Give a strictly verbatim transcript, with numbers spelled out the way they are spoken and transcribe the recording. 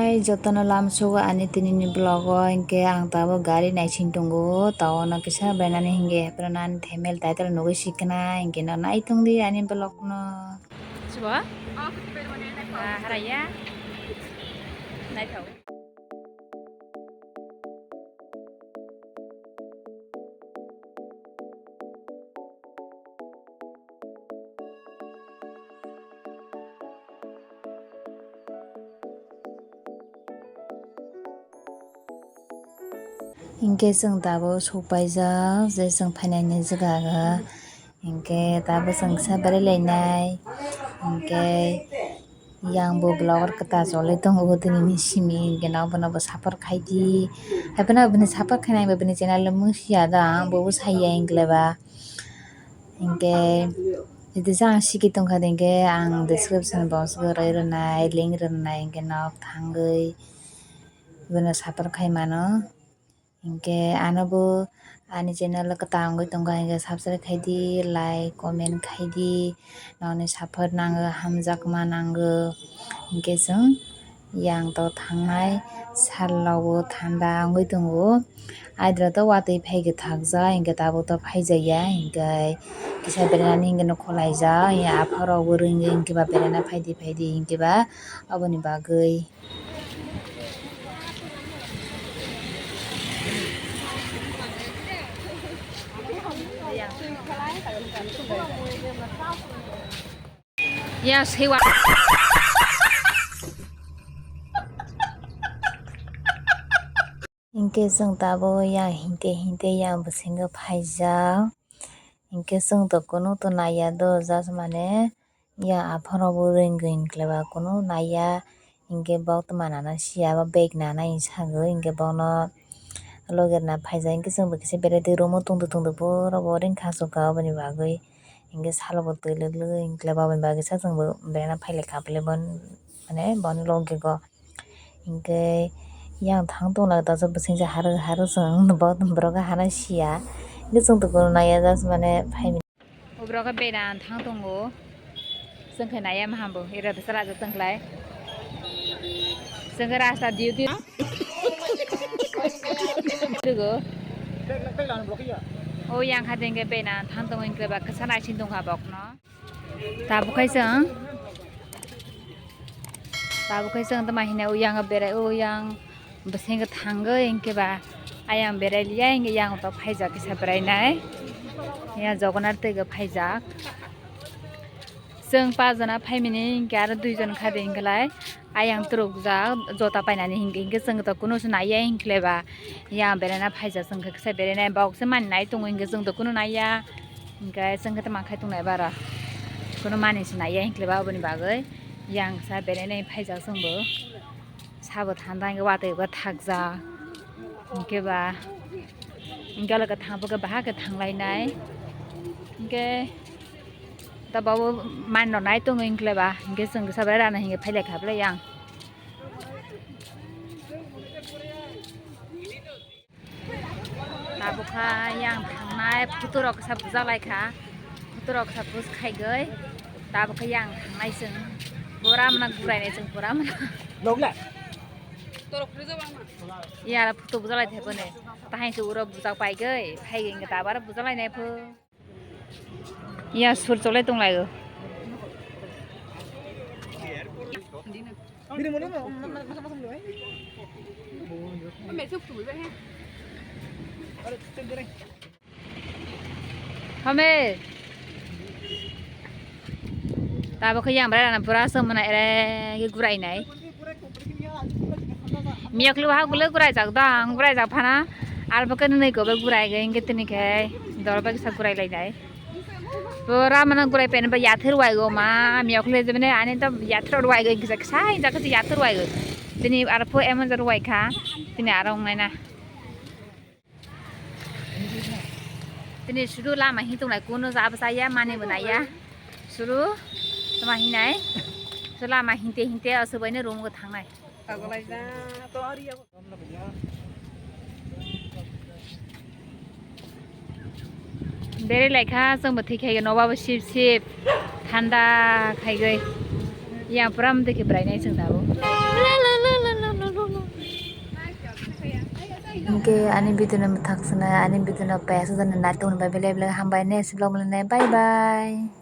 Tei jotono lamsogo ani tinini vlog o, hinkhe ang tabuk gari naising tongo, town o kisa bainani hinkhe hepra nani themel title nugwi sikna, hinkhe no naitung di ani vlog no. Sibo? Ah, haraya. Naithok. Hinkhe chwng tabuk sokpaijak je chwng phainaini jwkha o. Hinkhe tabuk chwng kisa berai lainai. Hinkhe yang bo vlogger kwtal choli tongo bo tini ni simi, hinkhe no bono bo support khai di. Haiphano bini support khainai bo bini channel o mungsi ya da, ang bo sai ya hinkhe ba. Hinkhe jesa ang siki tongkha hinkhe ang description box o roi rwnai, link rwnai, hinkhe nok thangwi bono support khai mano. Hinkhe ano bo ani channel o kwtal wngwi tongkha, hinkhe subscribe khai di, like, comment khai di, nokni support nango, hamjakma nango. Hinkhe chwng yang to thangnai sal rok bo thanda wngwi tongo, aidra to watwi phai kwthakjak, hinkhe tabuk to phaijakya, hinkhe kisa berainani hinkhe no khwlaijak, ya aphang rok bo rwngwi hinkhe ba beraina phaidi phaidi hinkhe ba aboni bagwi. Ya, sewa. Hinkhe chwng tabuk yang hinte hinte yang bwswngwi phaijak. Hinkhe chwng to kunu to naiya do, just mane yang aphang rok bo rwngwi hinkhe ba kunu naiya. Hinkhe bo tongma nana siya, bo bag nana hinwi sagwi, hinkhe bono logi rwna phaijak. Hinkhe chwng bo kisa berai twi room o tongtwk tongtwk borok bo ring khasokha, oboni bagwi hinkhe salo bo twi lwk lwk hinkhe ba oboni bagwi sa chwng bo beraina phailaikha bwlai bo, mane boni logi o. Hinkhe yang thang tongna ta bwswngsa harwk harwk chwng bo borok hana siya. Hinkhe chwng tongkhe naiya just mane phaimani. Borok khe bera thang tongo. Chwng khe naiya mahambo era bwsala chwng khlai. Chwng khe rasta diu diu. Dugo. O yang kha dengke bera thang tongo hinkhe ba kwsa naising tongkha bokno. Tabuk khai chwng, tabuk khai chwng tamo hino yang berai o yang bwswngwi thangwi hinkhe ba ayang berai liya hinkhe yang to phaijak kisa berainai. Ya Jagannath twi phaijak. Chwng pajana phaimani hinkhe aro duijon khade hinkhe lai. Ayang twrwkjak jota painani hinkhe, hinkhe chwng to kunu se naiya hinkhe ba yang beraina phaijak chwng khe kisa berainai bokse mani nai tongo hinkhe chwng to kunu naiya hinkhe chwng khe tamo khai tongnai bara kunu mani se naiya hinkhe ba oboni bagwi yang kisa berainai phaijak chwngbo sabo thanda hinkhe watwi bo thakjak hinkhe ba hinkhe loge thangbo khe bahai khe thanglainai hinkhe. Da babu man no nai tongo hinkhe ba, hinkhe chwng kisa bai rana hinkhe phailai kha bwlai yang. Tabuk kha yang thangnai photo rok kisa buja lai kha, photo rok kisa buj khaigwi tabuk kha yang thangnai chwng pura mana gurai nai chwng pura mana. Logla. Yara photo buja lai thai bone, tahai se uro bujak paigwi phaigwi hinkhe tabuk aro buja lai nai pho. Ya sur cholai tong laio. Hame. Tabuk khe yang bwrwi rana pura chwng mwnai ere khe gurai nai. Miyok le wahak bwlwi gurai jak dang, gurai jak phana. Arbo khe nwnwi kobe gurai ge hinkhe tini khe dol bai kisa gurai lai nai. Bo ramano gurai pen ba yathir wai go ma, miyok le jemne ani to yathir wai go kisa kisa hinjak kisa yathir wai go. Tini arpho emon jor wai kha, tini aro wngnai na. Tini sudu lama hintung lai kuno jab jaya mani bo naiya. Suru tama hinai. Sula ma hinte hinte aswk bai no room go thangnai. Bere laikha chwng bo thik khai no babo sip sip thanda khaigwi. Yang pura mtwi khe bwrai nai chwng tabuk. Hingke ani video no mwthak swnai, ani video no payasajani naitok ni bai belai belai hambai ne, si vlog mwnai, bye bye.